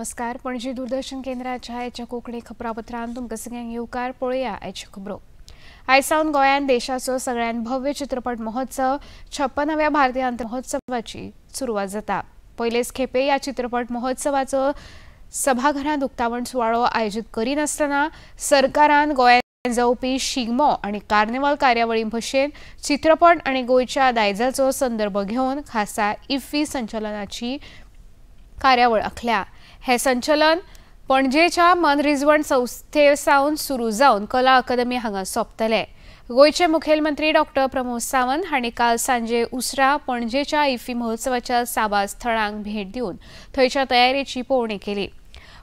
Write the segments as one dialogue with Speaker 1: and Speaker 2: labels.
Speaker 1: नमस्कार. पणजी दूरदर्शन केंद्राच्या आयच्या कोंकणी खबरापत्रांत तुमकां सगळ्यांक येवकार. पळोवया आयच्यो खबरो. आयज सावन गोंयांत देशाचो सगळ्यांत भव्य चित्रपट महोत्सव 56व्या भारतीय आंतर महोत्सवाची सुरवात जाता. पयलेच खेपे ह्या चित्रपट महोत्सवाचो सभाघरांत उक्तावण सुवाळो आयोजीत करिनासतना सरकारान गोंयांत जावपी शिगमो आनी कार्निवाल कार्यावळी भशेन चित्रपट आनी गोंयच्या दायजाचो संदर्भ घेवन खासा इफ्फी संचलनाची कार्यावळ आंखल्या. हे संचलन पणजेच्या मनरिजवण संस्थे सावन सुरू जावन कला अकादमी हांगा सोंपतले. गोंयचे मुखेलमंत्री डॉक्टर प्रमोद सावंत हांणी काल सांजे उसरा पणजेच्या इफ्फी महोत्सवाच्या साबार स्थळांक भेट दिवन थंयच्या तयारेची पळोवणी केली.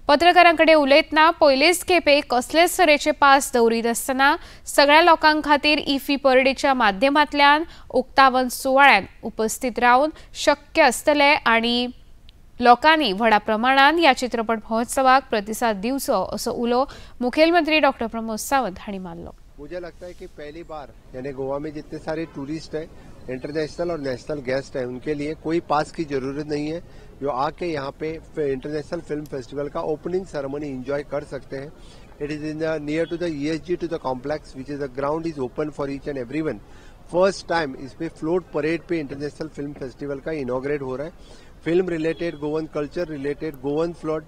Speaker 1: पत्रकारां कडेन उलयतना पयलेच खेपे कसलेच तरेचे पास दवरीत आसतना सगळ्या लोकां खातीर इफ्फी परेडीच्या माध्यमांतल्यान उक्तावण सुवाळ्यांत उपस्थित रावन शक्य आसतले आनी लोकांनी व्हडा प्रमाणात ह्या चित्रपट महोत्सवाक प्रतिसाद दिवचो असो उलो मुखेलमंत्री डॉक्टर प्रमोद सावंत हांणी मारलो.
Speaker 2: मुझे लगता है कि पहली बार यानी गोवा में जितने सारे टूरिस्ट हैं, इंटरनेशनल और नेशनल गेस्ट हैं, उनके लिए कोई पास की जरूरत नहीं है. जो आके यहाँ पे इंटरनेशनल फिल्म फेस्टिवल का ओपनिंग सेरेमनी एंजॉय कर सकते हैं. It is in the near to the ESG to the complex which is the ground is open for each and everyone. First time इसमें float parade pay international film festival का inaugurate हो रहा है. Film related, Goan culture related, Goan float,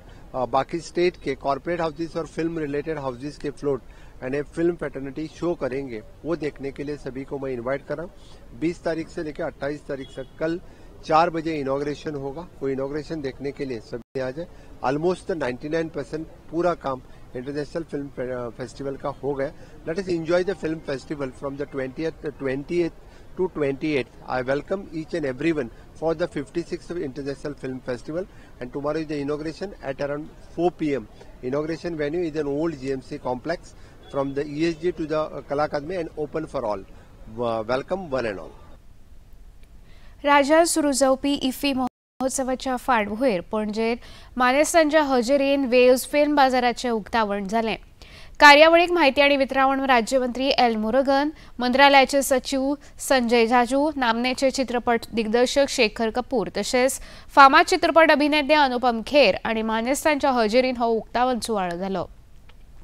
Speaker 2: बाकी state K corporate houses Aur film related houses K float and a film fraternity show करेंगे. वो देखने K लिए सभी को मैं इनवाइट कर रहा हूँ. 20 तारीख से लेकर 28 तारीख तक कल 4 बजे इनॉग्रेशन होगा. वो इनॉग्रेशन देखने के लिए सभी आ जाए. ऑलमोस्ट 99% पूरा काम इंटरनेशनल फिल्म फेस्टिवल का हो Gaya. Let us enjoy the film festival from the 20th to 28th. I welcome each and everyone for the 56th International Film Festival, and tomorrow is the inauguration at around 4 p.m. Inauguration venue is an old GMC complex from the ESG to the Kala Academy and open for all. Welcome one and all.
Speaker 1: राज्यात सुरू जावपी IFFI महोत्सवाच्या फाटभुंयेर पणजेत मानेस्तांच्या हजेरीन waves film बाजाराचें उक्तावण जालें. कार्यावळीक माहिती आनी वितरावण राज्यमंत्री एल मुरुगन, मंत्रालयाचे सचिव संजय जाजू, नामनेचे चित्रपट दिग्दर्शक शेखर कपूर तशेंच फामाद चित्रपट अभिनेते अनुपम खेर आनी मानेस्तांच्या हजेरीन हो उक्तावण सुवाळो जालो.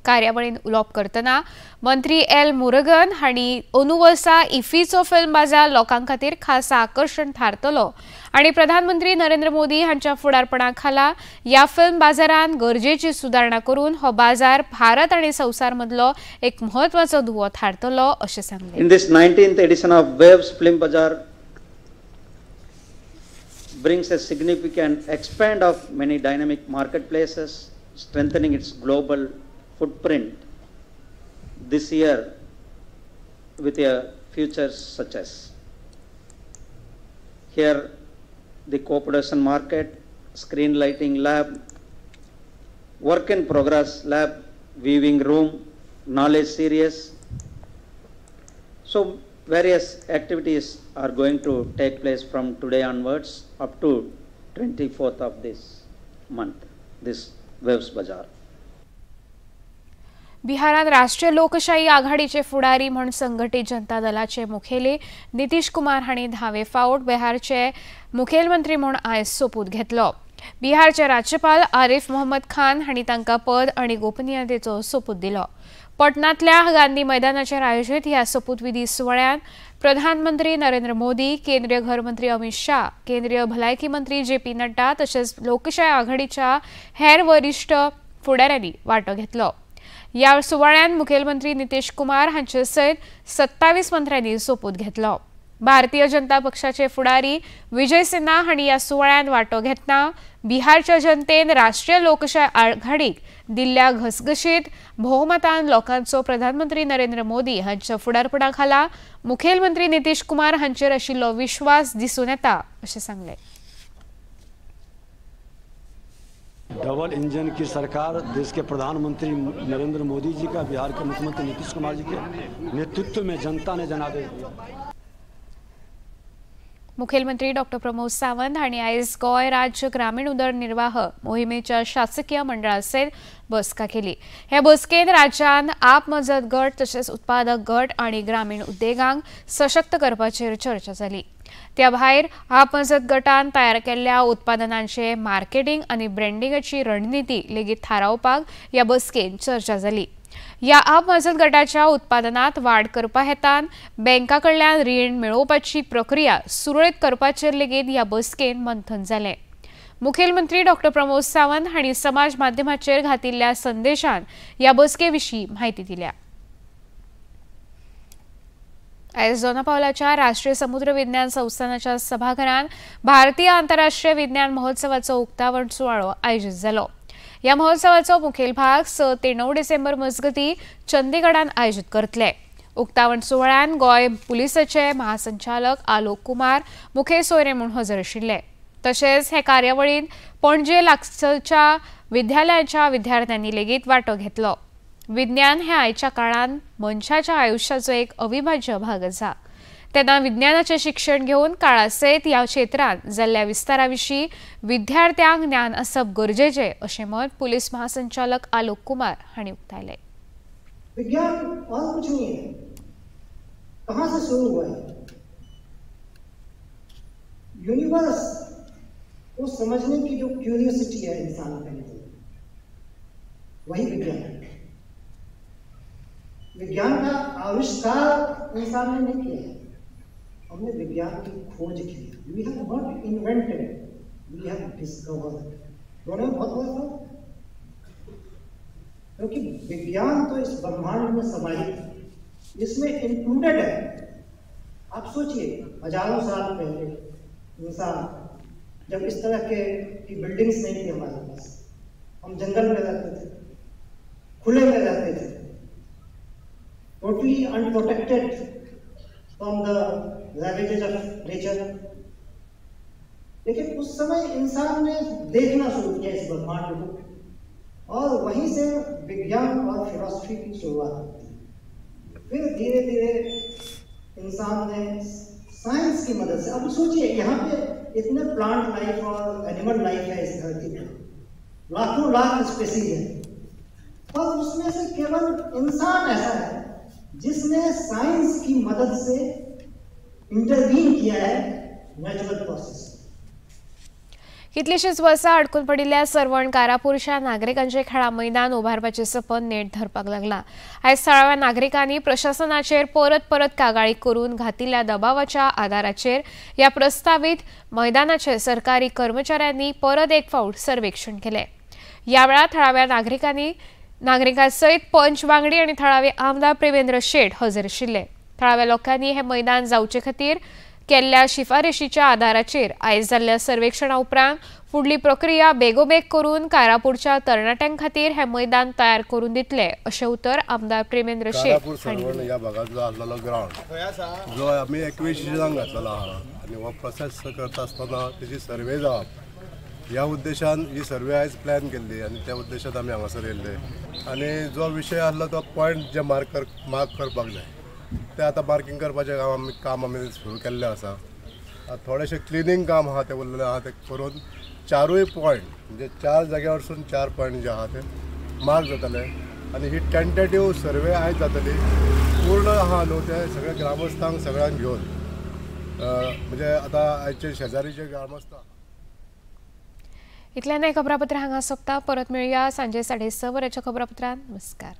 Speaker 1: कार्यावळीन उलोवप करतना मंत्री एल मुरुगन हांणी अंदू वर्सा इफ्फीचो फिल्म बाजार लोकां खातीर खासा आकर्शण थारतलो आनी प्रधानमंत्री नरेंद्र मोदी हांच्या फुडारपणा खाला ह्या फिल्म बाजारान गरजेची सुदारणा करून हो बाजार भारत आनी संवसार मदलो एक म्हत्वाचो दुवो थारतलो अशें सांगलें.
Speaker 3: In this 19th edition of Waves Film Bazaar brings a significant expand of many dynamic marketplaces, strengthening its global footprint this year with a features such as here the co-production market, screen lighting lab, work in progress lab, weaving room, knowledge series. So various activities are going to take place from today onwards up to 24th of this month, this Waves Bazaar.
Speaker 1: बिहारात राष्ट्रीय लोकशाही आघाडीचे फुडारी म्हूण संघटीत जनता दलाचे मुखेली नितीश कुमार हांणी 10वे फावट बिहारचे मुखेलमंत्री म्हूण आयज सोपूत घेतलो. बिहारचे राज्यपाल आरिफ मोहम्मद खान हांणी तांकां पद आनी गोपनीयतेचो सोपूत दिलो. पटनांतल्या गांधी मैदानाचेर आयोजीत ह्या सोपूतविधी सुवाळ्यांत प्रधानमंत्री नरेंद्र मोदी, केंद्रीय घरमंत्री अमित शाह, केंद्रीय भलायकी मंत्री जे पी नड्डा तशेंच लोकशाही आघाडीच्या हेर वरिश्ठ फुडाऱ्यांनी वांटो घेतलो. ह्या सुवाळ्यांत मुखेलमंत्री नितीश कुमार हांचे सयत 27 मंत्र्यांनी सोपूत घेतलो. भारतीय जनता पक्षाचे फुडारी विजय सिन्हा हांणी ह्या सुवाळ्यांत वांटो घेतना बिहारच्या जनतेन राष्ट्रीय लोकशाही आघाडीक दिल्ल्या घसघशीत भोवमतान लोकांचो प्रधानमंत्री नरेंद्र मोदी हांच्या फुडारपणा खाला मुखेलमंत्री नितीश कुमार हांचेर आशिल्लो विश्वास दिसून येता अशें सांगलें.
Speaker 4: डबल इंजन की सरकार देश के प्रधानमंत्री नरेंद्र मोदी जी का, बिहार के मुख्यमंत्री नीतीश कुमार जी के नेतृत्व में जनता ने जनादेश दिया.
Speaker 1: मुखेलमंत्री डॉक्टर प्रमोद सावंत हांणी आयज गोंय राज्य ग्रामीण उदरनिर्वाह मोहिमेच्या शासकीय मंडळा सयत बसका केली. हे बसकेंत राज्यांत आप मजत गट तशेंच उत्पादक गट आनी ग्रामीण उद्देगांक सशक्त करपाचेर चर्चा जाली. त्या भायर आप मजत गटान तयार केल्ल्या उत्पादनांचे मार्केटिंग आनी ब्रँडिंगाची रणनिती लेगीत थारावपाक ह्या बसकेन चर्चा जाली। ह्या आप मजत गटाच्या उत्पादनात वाड करपा हेतान बँका कडल्यान रीण मेळोवपाची प्रक्रिया सुरळीत करपाचेर लेगीत ह्या बसकेन मंथन जालें। मुखेलमंत्री डॉ प्रमोद सावंत हांणी समाज माध्यमाचेर घातिल्ल्या संदेशान ह्या बसके विशीं म्हायती दिल्या। आयज दोनापावलाच्या राष्ट्रीय समुद्र विज्ञान संस्थानाच्या सभाघरान भारतीय आंतरराष्ट्रीय विज्ञान महोत्सवाचो उक्तावण सुवाळो आयोजित जालो। ह्या महोत्सवाचो मुखेल भाग 6 ते 9 डिसेंबर मजगती चंदीगडान आयोजित करतले। उक्तावण सुवाळ्यान गोंय पुलिसाचे महासंचालक आलोक कुमार मुखेल सोयरे म्हूण हजर आशिल्ले। तशेंच हे कार्यावळींत पणजे लागसरच्या विद्यालयाच्या विद्यार्थ्यांनी लेगीत वांटो घेतलो। विज्ञान हे आयच्या काळांत मनशाच्या आयुष्याचो एक अविभाज्य भाग आसा। तेन्ना विज्ञानाचें शिक्षण घेवन काळा सयत ह्या क्षेत्रांत जाल्ल्या विस्तारा विशीं विद्यार्थ्यांक ज्ञान आसप गरजेचें अशें मत पुलीस महासंचालक आलोक कुमार हांणी उक्तायलें।
Speaker 5: विज्ञान और कुछ नहीं है, कहां से शुरू हुआ है? यूनिवर्स को समझने की जो क्यूरियोसिटी है इंसान के अंदर, वही विज्ञान है। विज्ञान का आविष्कार इंसान ने नहीं किया है, हमने विज्ञान की खोज की है। We have not invented, we have discovered. दोनों में बहुत बड़ा फर्क, क्योंकि विज्ञान तो इस ब्रह्मांड में समाहित है, इसमें इंक्लूडेड है। आप सोचिए, हजारों साल पहले इंसान जब इस तरह के की बिल्डिंग्स नहीं थी हमारे पास, हम जंगल में रहते थे, खुले में रहते थे, totally unprotected from the ravages of nature. लेकिन उस समय इंसान ने देखना शुरू किया इस ब्रह्मांड को, और वहीं से विज्ञान और फिलॉसफी की शुरुआत होती है। फिर धीरे धीरे इंसान ने साइंस की मदद से, अब सोचिए यहाँ पे इतने प्लांट लाइफ और एनिमल लाइफ है इस धरती पर, लाखों लाख स्पेसीज है, पर उसमें से केवल इंसान ऐसा है जिसने साइंस की मदद से इंटरवीन किया है नेचुरल प्रोसेस।
Speaker 1: कितलीशीच वर्सां अडकून पडिल्ल्या सर्वण कारापूरच्या नागरिकांचे खेळां मैदान उबारपाचें सपन नेट धरपाक लागलां। आयज थळाव्या नागरिकांनी प्रशासनाचेर परत परत कागाळी करून घातिल्ल्या दबावाच्या आदाराचेर ह्या प्रस्तावीत मैदानाचे सरकारी कर्मचाऱ्यांनी परत एक फावट सर्वेक्षण केलें। ह्या वेळार थळाव्या नागरिकां सयत पंच वांगडी आनी थळावे आमदार प्रेमेंद्र शेट हजर आशिल्ले। थळाव्या लोकांनी हें मैदान जावचे खातीर केल्ल्या शिफारशीच्या आधाराचेर आयज जाल्ल्या सर्वेक्षणा उपरांत फुडली प्रक्रिया बेगोबेग करून कारापूरच्या तरणाट्यां खातीर हें मैदान तयार करून दितले अशें उतर आमदार प्रेमेंद्र शेट हांणी दिलें।
Speaker 2: ह्या भागांतलो आसलेलो ग्रावंड जो आमी 21 जाणांक घातलेलो आहा आनी हो प्रोसेस करता आसतना तेजी सर्वे जावप ह्या उद्देशान ही सर्वे आयज प्लॅन केल्ली आनी त्या उद्देशान आमी हांगासर येयल्ले। आनी जो विशय आसलो तो पॉयंट जे मार्क करपाक जाय ते आतां मार्किंग करपाचें काम आमी सुरू केल्लें आसा। थोडेशें क्लिनींग काम आहा तें उरलेलें आहा तें करून चारूय पॉयंट म्हणजे 4 जाग्यार वचून 4 पॉयंट जे आहा ते मार्क जातले आनी ही टेंटेटीव सर्वे आयज जातली। पूर्ण आहा न्हू ते सगळे ग्रामस्थांक सगळ्यांक घेवन म्हणजे आतां आयचे शेजारीचे ग्रामस्थ।
Speaker 1: इतल्यान हें खबरापत्र हांगा सोंपता। परत मेळया सांजे 6:30 वरांच्या खबरापत्रान। नमस्कार।